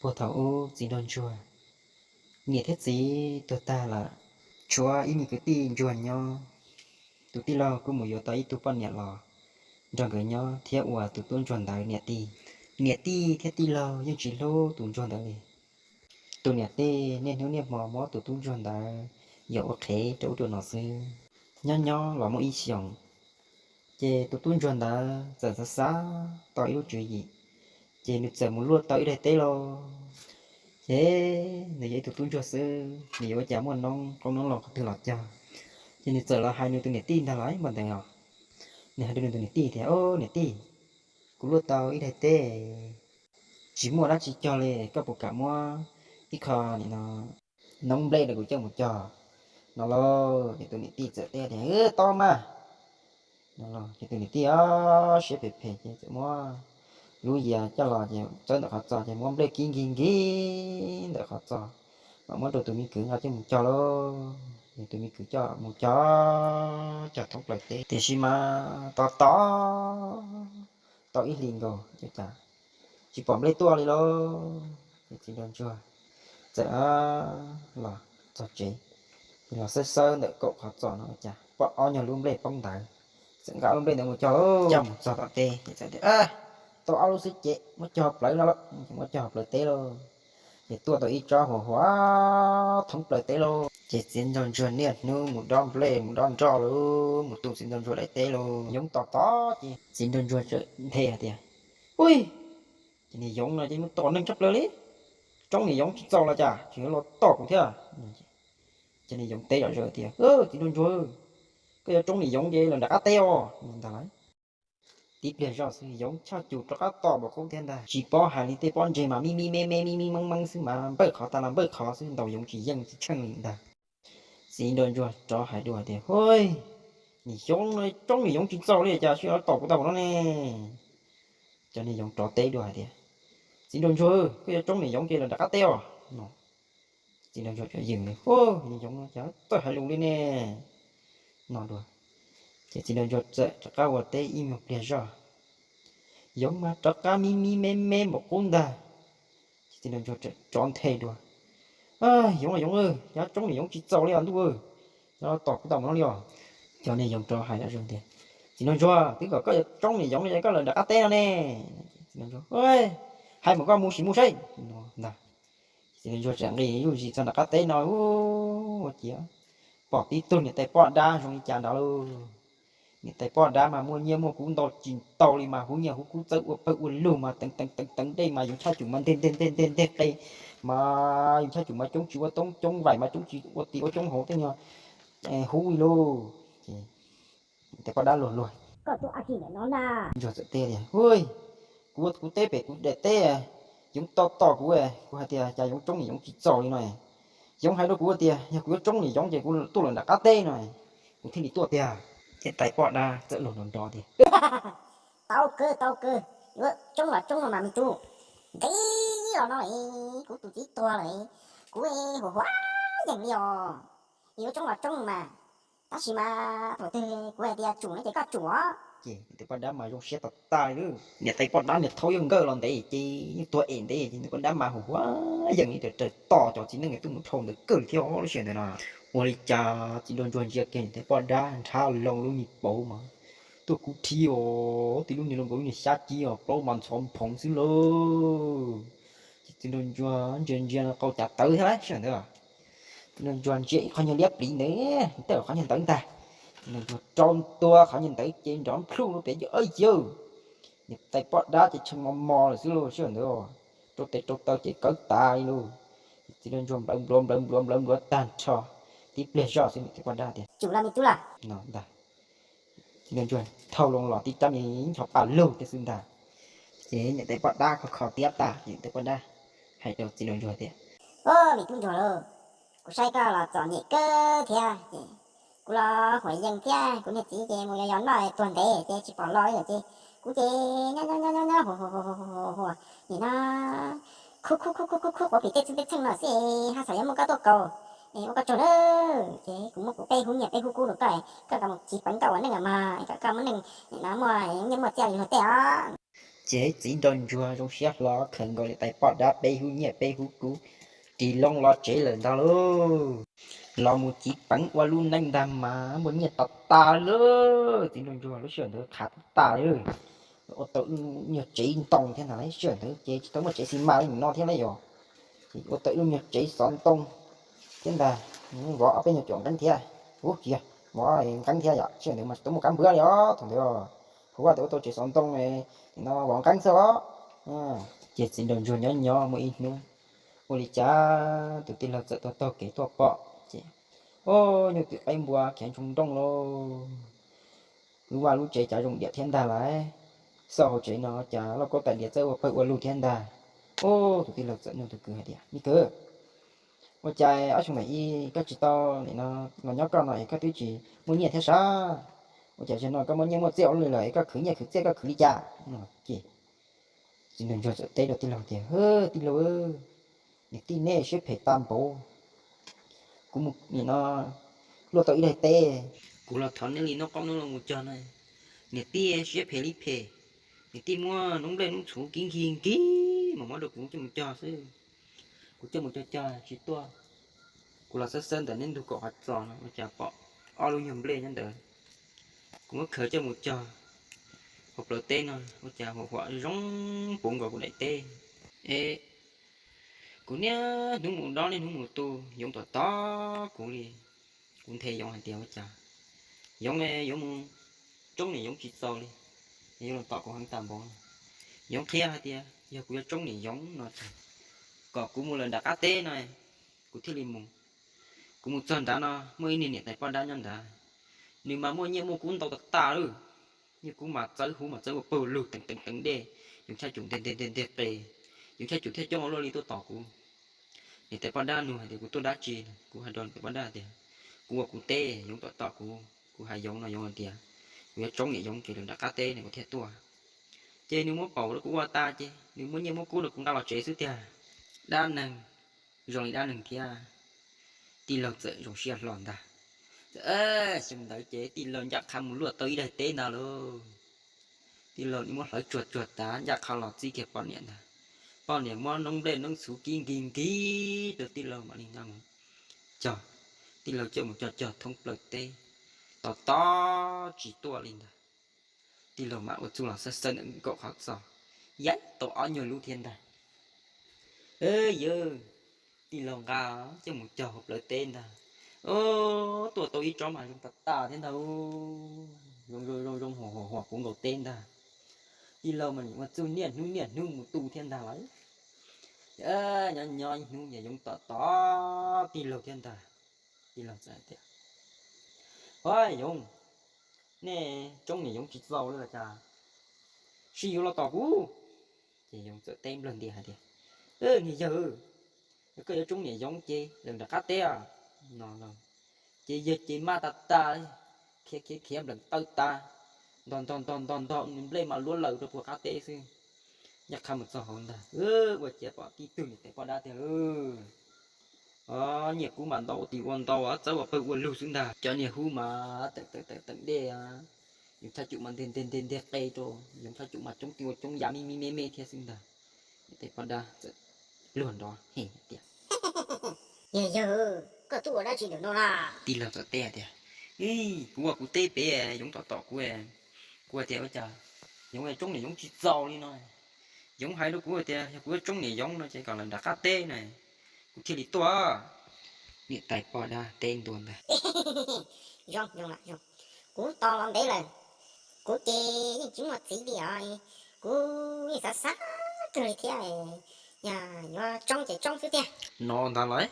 Puag thaum ub txiv nraug ntsuag niam thiab txiv tuag tag lawm, tshuav ib me kwv tij ntsuag nyob. Tus tij laug kuj mus yuav tau ib tug poj niam los nrog nkawd nyob thiab ua tus tub ntsuag ntawd niam tij. Niam tij thiab tij laug yeej tsis hlub tus ntsuag ntawd li. Tus niam tij niaj hnub niaj hmo muab tus tub ntsuag ntawd yam ua qhev rau ub rau no xwb. Nyob nyob los muaj ib xyoos, ces tus tub ntsuag ntawd txawm xav xav tau ib lub tswv yim, ces nws txawm mus luaj tau ib daim teb lauj. Ces nws yog ib tug tub ntsuag xwb, nws yuav ua cas muaj noob qoob noob loo qhov twg los cog. Ces nws txawm los hais nws tus niam tij ntag lauj, npaj ntawd os. Nws hais rau nws tus niam tij tias, Au niam tij, kuv luaj tau ib daim teb, tsis muaj dab tsi cog li, koj puas kam muab ib qho nim no noob nplej rau kuv coj mus cog no lauj? Ces tus niam tij txawm teb tias, Tau mas. No ces tus niam tij siab phem phem ces txawm muab lub yias coj los ces txawb ntawm qhov txos ces muab nplej kib nkig nkig ntawm qhov txos, mam muab rau tus me kwv nqa coj mus cog lauj. Ces tus me kwv coj mus cog, cog thoob plaws teb, tiam sis mas tos tos tau ib hlis nkaus cas tsis pom nplej tuaj li lauj. Ces txiv nraug ntsuag txawm los txog tsev, los xawb xawb ntawm kaum qhov txos no cas pom ob nyuag lub nplej poob ntawd. Txawm nqa lub nplej ntawd mus cog, cog mus txog tom teb ces txawm tias, Tau ob lub xwb ces muab cog plawv no lauj. Ces muab cog plawv teb lauj. Ces tuaj tau ib tsob huam huam thoob plaws teb lauj. Ces txiv nraug ntsuag niaj hnub mus dob nplej mus dob nroj lauj, mus tu txiv nraug ntsuag daim teb lauj. Yoov tos tos ces txiv nraug ntsuag txawm nthe hais tias, Ui, cov niag yoov no ces muaj tom neeg tshaj plaws li. Tsoob niag yoov tsis txaus los cas tseem yuav los tom kuv thiab. Cov niag yoov teb zom zaws tias, Txiv nraug ntsuag, koj yuav tsoob niag yoov ces los nram qab teb os, no ntag lauj. Tib pliag zoj xwb yoov choj cum rov qab tom npaum qub thiab ntag. Tsis paub hais li, tej pob ntseg mas mib mib me me mib mib meeb meeb xwb mas npawj qhov tas los npawj qhov xwb, ntaus yoov tsis yeej tsis tsheej li ntag. Txiv nraug ntsuag rov hais dua tias, Hu, niag yoov no tsoob niag yoov tsis txaus li cas tseem yuav tom kuv tau npaum no ne? Cov niag yoov rov teb dua hais tias, Txiv nraug ntsuag, koj yuav tsoob niag yoov ces los nram qab teb os, no. Txiv nraug ntsuag txawm yees li, Hu, niag yoov no cas txawj hais lus li ne, no dua. Ces txiv nraug ntsuag txawm rov qab ua teb ib nyuag pliag zoj, yoov mas rov qab mib mib me me npaum qub ntag. Ces txiv nraug ntsuag txawm rov nthe dua, Yoov los yoov, cas tsoob niag yoov tsis txaus li os ntuj, cas los tom kuv tau npaum no li os? Cov niag yoov rov hais tias, Txiv nraug ntsuag, twb kom koj yuav tsoob niag yoov no ces koj los nram qab teb no ne. Txiv nraug ntsuag, Hais mas koj mus sim mus saib, no ntag. Txiv nraug ntsuag txawm nqis zuj zus txog nram qab teb no, ua ciav pom tib tug niam tais poj dab zoo li cas ntawd lauj. Niam tais poj dab mas muaj nyiaj muaj kub ntau tsis ntau li mas hu nyiaj hu kub txawb ua pawg ua lug mas teev teev teev teev dej mas yoov tshaj cum mas nteg nteg nteg nteg nteg qe, mas yoov tshaj cum mas coob tsis ua toob coob vaim mas coob tsis ua tis ua coob hauv tej nyuag hub li lauj. Ces niam tais poj dab luag luag, Koj tuaj ua dab tsi ntawm no na? Ntsuag txawm teb tias, Hu, kuv ua kuv teb pem kuv daim teb, yoov tos tos kuv, kuv hais tias cas yoov tsoob niag yoov tsis txaus li no. Yoov hais rau kuv tias yog kuv yuav tsoob niag yoov ces kuv tuaj lawm nram qab teb no, kuv thiaj li tuaj tiag. Ces tais poj dab txawm luag nrov nrov tias, Tau kawg tau kawg, yuav tsoob los tsoob no mas me tub, ntev los no lawm, kuv tus txiv tuag lawm, kuv huam huam yees li os. Yuav tsoob los tsoob mas, tab sis mas thaum twg kuv hais tias tsum no ces koj tsum os. Ces niam tais poj dab mas zoo siab tas tas li. Niam tais poj dab niag thaub yeej nkawj los ntev ces yeej tuag es ntev ces niam tais poj dab mas huam huam yees li, raws raws tos cov txiv neej tuaj mus dhau ntawd kawg li thiab lub sij hawm ntawd no. Ua li cas txiv nraug ntsuag ntsia kiag niam tais poj dab nrhab loo lub me pauv mas tuaj kub thib os, tib lub niag loo nkaus lub niag xyab cib os, plaub mas ntxhov nphoov xwb lauj. Ces txiv nraug ntsuag ntsia ntsia qau cav tawv thiab lawm sij hawm ntawd. Txiv nraug ntsuag ntsia ib qho nyuag liab pliv ntawd, tej qhov nyuag ntawd ntag. Txiv nraug ntsuag rau ntua qhov nyuag ntawd ces nrov nplhuj lub pem, Yawg, yawg, niam tais poj dab ces tshee mos mos lawm xwb lauj sij hawm ntawd. Rau tes rau taw ces kawv tas li lauj. Txiv nraug ntsuag nplawv npluav nplawv npluav nplawv npluav tag nrho, tib pliag zoj xwb niam tais poj dab tias, Tsum los me tub los, no ntag. Txiv nraug ntsuag thau loo los tib rab me ncho pa lug thiab xwb ntag. Ces niam tais poj dab kho kho tiab tas, niam tais poj dab hais rau txiv nraug ntsuag tias, Au me tub ntsuag lauj, kuv saib koj los txom nyem kawg thiab ces kuv los huam yees thiab, kuv niag txiv ces mus yos yos noj tuag ntev ces tsis pom los li ces kuv ces nyob nyob nyob nyob nyob huam huam huam huam huam huam nim no khub khub khub khub khub khub quav plis tej txheej tej txheej no xwb, haj xav yuav muab koj tuaj kaus ua koj tsaug na. Ces kuv muab kuv peb hub nyiaj peb hub kub rau koj, koj mus txiv peev koj ua neej mas, koj muaj neej nim no muaj nyiaj muaj txiaj li luag tej os. Ces txiv nraug ntsuag zoo siab hlo khaws nkaus niam tais poj dab peb hub nyiaj peb hub kub ris loo los tsev lawm ntag lauj. Los mus civ peev ua lub neej ntag mas muaj nyiaj tas tas li. Txiv nraug ntsuag lub sij hawm ntawd qhav tas tas li, ua tau ib lub nyuag tsev ntoo thiab ntag. Lub sij hawm ntawd ces tsis tau muaj tsev xi mas li nim no thiab lauj yom. Ces ua tau ib lub nyuag tsev xov ntoo thiab ntag. Vov ob peb nyuag cuam nqeeb thiab, ub tsis yog, vov nqeeb thiab yom, sij hawm ntawd mas tsis tau muaj kab npwab li os. Thaum ntawd huv vaj tias ua tau tsev xov ntoo, nim no vov nqeeb xwb os. Ces txiv nraug ntsuag nyob nyob muaj ib hnub, ua li cas tus tij laug txawm tuaj taug kev tuaj pom ces, o, nyuj twm qaib npua khiav ntsoog nrooj lauj. Lub vaj lub tsev cas zoo diam thiab ntag lauj. Xauj hauv tsev no cas lauj kaub tais diav txawb ua pawg ua lug thiab ntag. Ub, tus tij laug txawm nug tus kwv hais tias, me kwv, ua cas ob xyoo ntawm ib koj tsis tau nim no los nyob koj no es koj twb tsis muaj nyiaj thiab sas? Ua cas zaum no koj muaj nyiaj muaj txiaj ua luaj li lawm es koj khwv nyiaj khwv txiaj koj khwv li cas? Ces txiv nraug ntsuag txawm teb rau tij laug tias, tij laug, niam tij nej siab phem tag npaum. Kuv mus nim no luaj tau ib daim teb, kuv los thov nej li noob qaub noob loo mus cog no, niam tij siab phem li phem. Niam tij muab noob nplej noob txhuv kib nkig nkig mas muab rau kuv coj mus cog xwb. Kuv coj mus cog cog tsis tuaj. Kuv los xawb xawb ntawm neb ntug kaum qhov txos no ua cas pom ob lub nyuag nplej nyob ntawd. Kuv muab khaws coj mus cog hauv plawv teb no ua cas huam huam zoo puv nkaus kuv daim teb. Es kuv niaj hnub mus dob niaj hnub mus tu, yoov tom tom kuv li. Kuv nthe yoov hais tias ua cas yoov, yoov mus tsoob niam yoov tsis txaus li, yoov los tom kuv heev tag npaum. Yoov qhia hais tias yog kuv yuav tsoob niam yoov no ces kom kuv mus lawm nram qab teb no kuv thiaj li mus. Kuv mus txog nrad no muaj ib niag niam tais poj dab nyob nrad, nws mas muaj nyiaj muaj kub ntau tas tas lawm. Nyiaj kub mas txawb huv mas txawb ua pawg lug teev teev teev dej, yoov chab cum nteg nteg nteg nteg qe, yoov chab cum thiaj coob ua luaj li tuaj tom kuv. Niam tais poj dab nug hais tias kuv tuaj dab tsi? Kuv hais rau niam tais poj dab tias kuv ua kuv teb, yoov tom tom kuv, kuv hais yoov no yoov hais tias kuv yuav tsoob niam yoov ces lawm nram qab teb no kuv thiaj tuaj. Ces nws muab paum rau kuv ua tas ces nws muab nyiaj muab kub rau kuv nqa los tsev xwb tiag. Dab neeg zoo li dab neeg thiab. Tij laug txawm zoo siab hlo ntag. Xyoo ntawd ces tij laug ncaj qha mus luaj tau ib daim teb ntag lauj. Tij laug muab hlawv tsuag tsuag tas ncaj qha los txib kiag poj niam ntag. Poj niam muab noob nplej noob txhuv kib nkig nkig rau tij laug mam li nqa mus cog. Tij laug coj mus cog cog thoob plaws teb, tos tos tsis tuaj li ntag. Tij laug mam ua txuj los xawb xawb ntawm nkaum qhov txos, yaib tau ob nyuag lub thiab ntag. Yawg, tij laug nqa coj mus cog hauv plawv teb ntag. Tuaj tau ib tsob mas zoo tas tas thiab ntag, zoo zoo zoo huam huam huam puv nkaus teb ntag. Tij laug mas nim ua txuj niaj hnub niaj hnub mus tu thiab ntag lawm. Nyob nyob ib hnub yawg yoov tom tom tij laug thiab ntag. Tij laug txawm hais tias, Au yoov, nej tsoob niam yoov tsis txaus li los cas, sib yuav los tom kuv. Ces yoov txawm teb nplawg nti hais tias, Niag yawg, yog koj yuav tsoob niam yoov ces lawm nram qab teb no lauj. Ces yawg ces maj tas tas, khiav khiav khiav npleem taw tas, ntog ntog ntog ntog ntog nplej mas luab laws rau puag qab teb xwb. Ncaj qha mus txog hauv ntag, ua ciav pom tib tug niam tais poj dab tiag lauj. Nyiaj kub mas ntau ua tim ua ntau, txawb ua pawg ua lug xwb ntag. Cov niag hub mas teem teem teem dej, yoov thaj cum mas nteg nteg nteg nteg qe rau, yoov thaj cum mas coob ti ua coob ya me me me me thiab xwb ntag. Niam tais poj dab txawm luag nrov he tias, Niag yawg, koj tuaj ua dab tsi ntawm no na? Tij laug txawm teb tias, Kuv ua kuv teb pem, yoov tom tom kuv, kuv tias ua cas yoov tsoob niam yoov tsis txaus li no. Yoov hais rau kuv tias yog kuv yuav tsoob niam yoov no ces kom lawm nram qab teb na, kuv thiaj li tuaj. Niam tais poj dab teb ntua ntag, Zoo, zoo lawm zoo. Kuv tos los ntev lawm, kuv ces yeej tsis muaj txiv li os, kuv yeej xav xav kawg li thiab, yog yuav tsoob ces tsoob xwb tiag. No ntag lauj.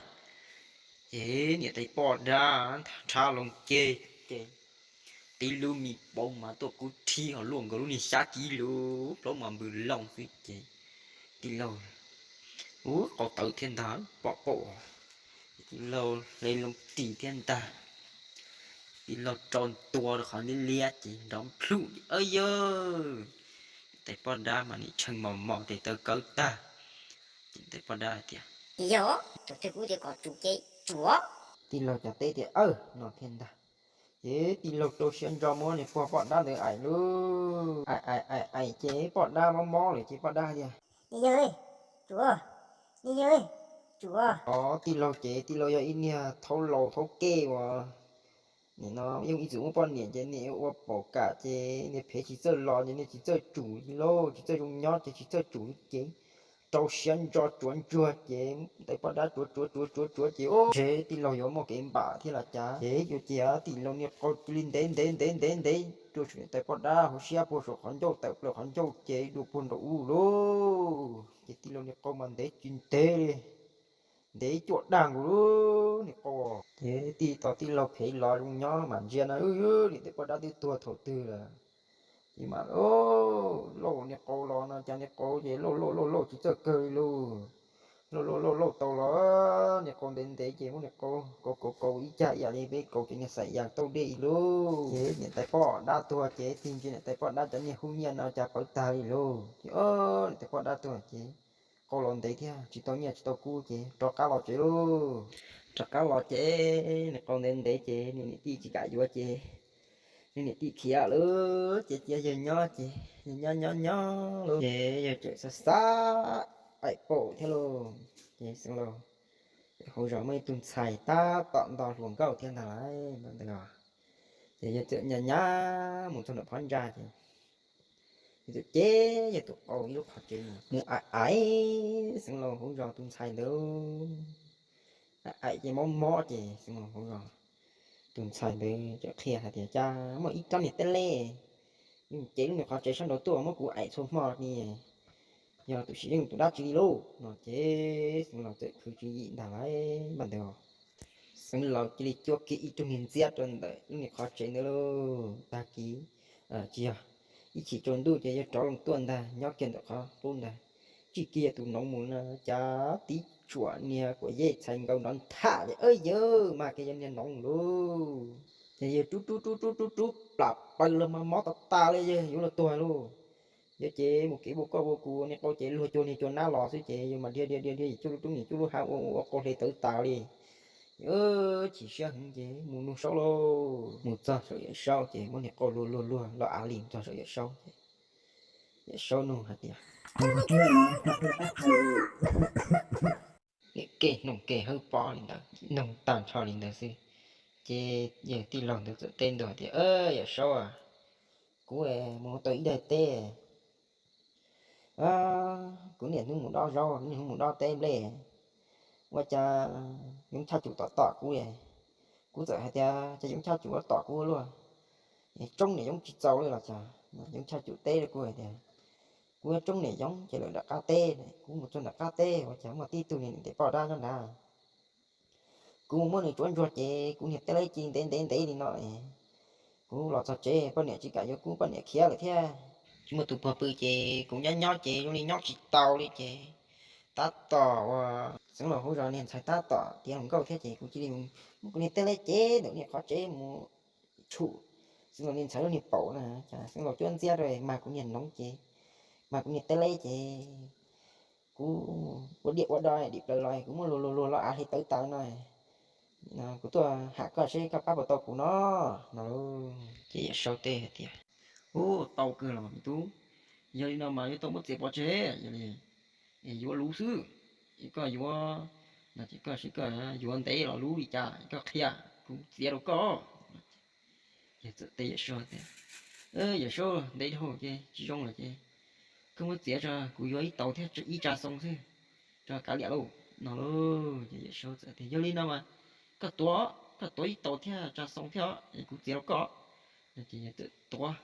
Ces niam tais poj dab nrhav loo ceg ces tib lub me plaub mas tuaj kub rhib ho luaj nkaus lub niag xyab kib lug, plaub mas npws loo xwb ces tij laug ua qau tawv thiab ntag, pom paum, tij laug hle loo ris thiab ntag. Tij laug rau ntua rau qhov liab liab ces nrov nplhum, Yawg! Niam tais poj dab mas nim tshee mos mos tes taw kawv tag. Ces niam tais poj dab hais tias, Yog, thaum twg kuv tias kom tsum ces tsum. Tij laug cov teb tias, Aw, no thiab ntag. Ces tij laug rau siab ntso muab niag pog poj dab ntawd aim lauj. Aim aim aim aim ces poj dab mob mob lawm ces poj dab tias, Niam yawg, tsuav, niam yawg, tsuav. Os, tij laug ces tij laug yog ib niag thaub laus thaub kej uas nim no yeej ib txwm muaj poj niam ces niam ua paum kam ces niag phem tsis txawj los ces niag tsis txawj tsum li lauj, tsis txawj zoo nyob ces tsis txawj tsum li ces rau siab ntso tsuav ntsuag ces tais poj dab tsuav tsuav tsuav tsuav tsuav ces ntshe tij laug yuav muaj kev npam thiab los cas ces yuav cia tij laug niag qau cia li ntev ntev ntev ntev ntev rau saum niam tais poj dab hauv siab puag saum qhov ncauj tawm plaws qhov ncauj ces dua puag nraum ub lauj. Ces tij laug niag qau mas ntev tsis ntev li, ntev cuaj dag nkaus lauj niag qau. Ces tij tos tij laug phem los zoo nyob mam ntsia na, niam tais poj dab twb tuag thaum twg lawm. Ces mam lauj niag qau los no cas niag qau ces lauj lauj lauj lauj tsis txawj kawg li lauj. Lauj lauj lauj lauj tau los niag qau ntev ntev ces muab niag qau kauv kauv kauv ib cag ib yam li peb kauv cov niag xaim yas tauj dej ib lauj. Ces niam tais poj dab tuag ces tig ntsia niam tais poj dab cov niag hub nyiaj no cas pawv tag li lauj. Ces niam tais poj dab tuag ces qau los ntev thiab tsis tau nyiaj tsis tau kub ces rov qab los tsev lauj. Rov qab los ces niag qau ntev ntev ces niam tij tsis kam yuav ces niam tij khiav lawm ces cia yawg nyob ces yawg nyob nyob nyob lauj ces yawg tseem xav xav aim paum thiab lauj. Ces xeev laus hauv zos muaj ib tug ntxhais tab tom nto hluas nkauj thiab ntag lauj. Ces yawg txawm nyas nyas mus txog nram phab ntsa ces yawg txawm cev yawg tus qau ib lub qhov tsev mus aim aim xeev laus hauv zos tus ntxhais ntawd, aim aim ces mob mob ces xeev laus hauv zos tus ntxhais ntawd txawm qhia hais tias, Cas muaj ib rab niag teb leb, cev lub niag qhov tsev sab nraud tuaj muab kuv aim txhua hmo ni, yog tus sim yeej tus dab tsi li lauj? No ces xeev laus txawm khwv tswv yim ntag lauj. Npaj ntawd xeev laus cia li cuab kiag ib tug niag ntxiab rau ntawm lub niag qhov tsev ntawd lauj. Tag kis tsis yog, ib chim tsaus ntuj ces yawg rov loo tuaj ntag, nyob kiag ntawm qhov qub ntag, tsij kiag tus noov mus na cas tib tsuam niag kuam yej txhais nkaus nrov ntham li, Yawg, mag kiag yawg niag noov lauj. Ces yawg rub rub rub rub rub rub plam paws los mas mob tas tas li, yawg yuav luag tuag lauj. Yawg ces mus kev ua koj ua kuv niag qau ces luag cuag niag cua nab los xwb ces yawg mas dhia dhia dhia dhia yim cuj lub roob yim cuj lub hav ua ua qau hle tawv tas li. Chim siab heev ces mus nug Saub lauj. Mus txog saum Yawm Saub ces muab niag qau luag luag luag los av li mus txog saum Yawm Saub ces Yawm Saub nug hais tias, niam kev hnoos kev hawb pob li ntawd, noog tag nrho li ntawd xwb. Ces yawg tij laug ntawd txawm teb ntua tias, Yawm Saub, kuv mus tau ib daim teb, kuv niaj hnub mus dob zaub, niaj hnub mus dob teb nplej, ua cas Yoov Chaj Cum tom tom kuv. Kuv txawm hais tias, Cas Yoov Chaj Cum ua tom kuv luaj? Tsoob niam Yoov tsis txaus li los cas? Yoov Chaj Cum teb rau kuv hais tias, Kuv yuav tsoob niam Yoov ces lawm nram qab teb, kuv mus txog nram qab teb ua cas muaj tib tug niag niam tais poj dab nyob nrad. Kuv mus muab nws tsuav ntsuag ces kuv niag teb leb ci ntev ntev ntev li no. Kuv los txog tsev poj niam tsis kam yuav kuv, poj niam khiav lawm thiab. Tsis muaj tus pog pw ces kuv nyob nyob ces zoo li nyob tsis tau li ces tab tom ua Xeev Laus hauv zos niag ntxhais tab tom tiav hluas nkauj thiab ces kuv cia li muab kuv niag teb leb cev ntawm niag qhov tsev mus tshum Xeev Laus niag ntxhais lub niag paum na. Cas Xeev Laus cuab ntxiab rau mag kuv niag noov ces, mag kuv niag teb leb ces kuv ua diaj ua do dim plaws los kuv muab luag luag luag los av hli tawv tas no. Kuv tuaj ham koj seb koj pab puas tau kuv no, no. Ces Yawm Saub teb hais tias, Ub, tau kawg los me tub, yog li no mas yuav tau muab txiav pov tseg, yog li es yuav luv xwb. Es koj yuav, no ces koj seb koj yuav ntev los luv li cas, koj qhia kuv txiav rau koj. Yawg txawm teb Yawm Saub tias, Yawm Saub, ntev dhau ces tsis zoo lawm ces koj muab txiav tso, kuv yuav ib taus thiab ib tsa xoo xwb, tso kav liam lauj, no lauj. Ces Yawm Saub txawm tias, Yog li no mas koj tuav, koj tuav ib taus thiab tsa xoo thiab es kuv txiav rau koj. Ces yawg txawm tuav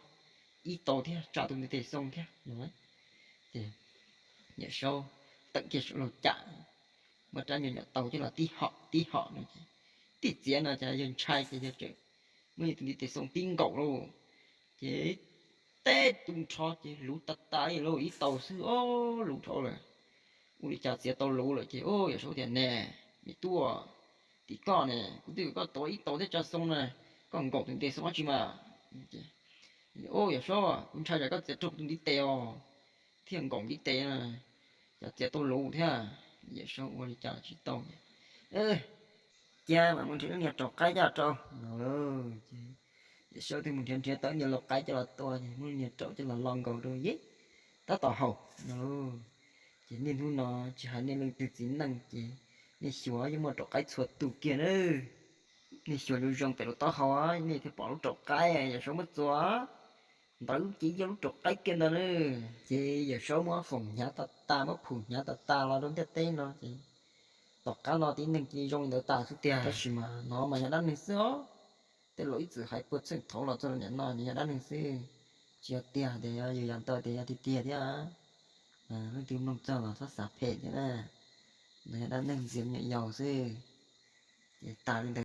ib taus thiab tsa tus ntiv tes xoo thiab. Ces Yawm Saub teem kiag saum laug cam, muab rab nyuag nyuam taus coj los tib hom tib hom no ces, tib txiav no ces yawg ntshai ces yawg tseem muab yawg tus ntiv tes xoo tib nkaum lauj. Ces teb tu nrho ces luv tas tas li lauj, ib taus xwb os, luv dhau lawm. Ua li cas txiav tau luv lawm ces Yawm Saub tias, Ne, me tub, tim koj ne, kuv twb kom koj tuav ib taus thiab tsa xoo na, koj nkaum tus ntiv tes xoo dab tsi mas? Yawm Saub, kuv ntshai tsam koj txiav raug tus ntiv tes os, thiaj nkaum ntiv tes na, cas txiav tau luv thiab. Yawm Saub ua li cas tsis tau, cia mam mus nrhiav lub niag raus qaib coj rau no lauj. Ces Yawm Saub thiaj mus nrhiav nrhiav tau niag lau qaib coj los tua ces muab niag raum coj los lo nkaus rau yeb tab tom haus no. Ces niaj hnub no tsis hais nej leej twg txiv neej ces nej xyuas yeej muaj raum qaib txhua tus kiag na. Nej xyuas zoo zoo pem lub taub hau nej thiaj pom lub raum qaib Yawm Saub muab txua ntawd ces yog lub raum qaib kiag ntag na. Ces Yawm Saub muab foom hnyav tas tas muab phum hnyav tas tas los rau ntiaj teb no ces tom qab no tib neeg cia li zoo li ntawd tas xwb tiag. Tab sis mas no mas yog dab neeg xwb os. Tej laus ib txwm hais puag txheej thaum los txog rau nim no nws yog dab neeg xwb, tsis yog tiag tias yog yus yav ntawd tias yog tiag tiag thiab. Leej twg mloog txog los txhob xav phem thiab na. No yog dab neeg ntxias me nyuam yaus xwb. Ces tas li ntawd.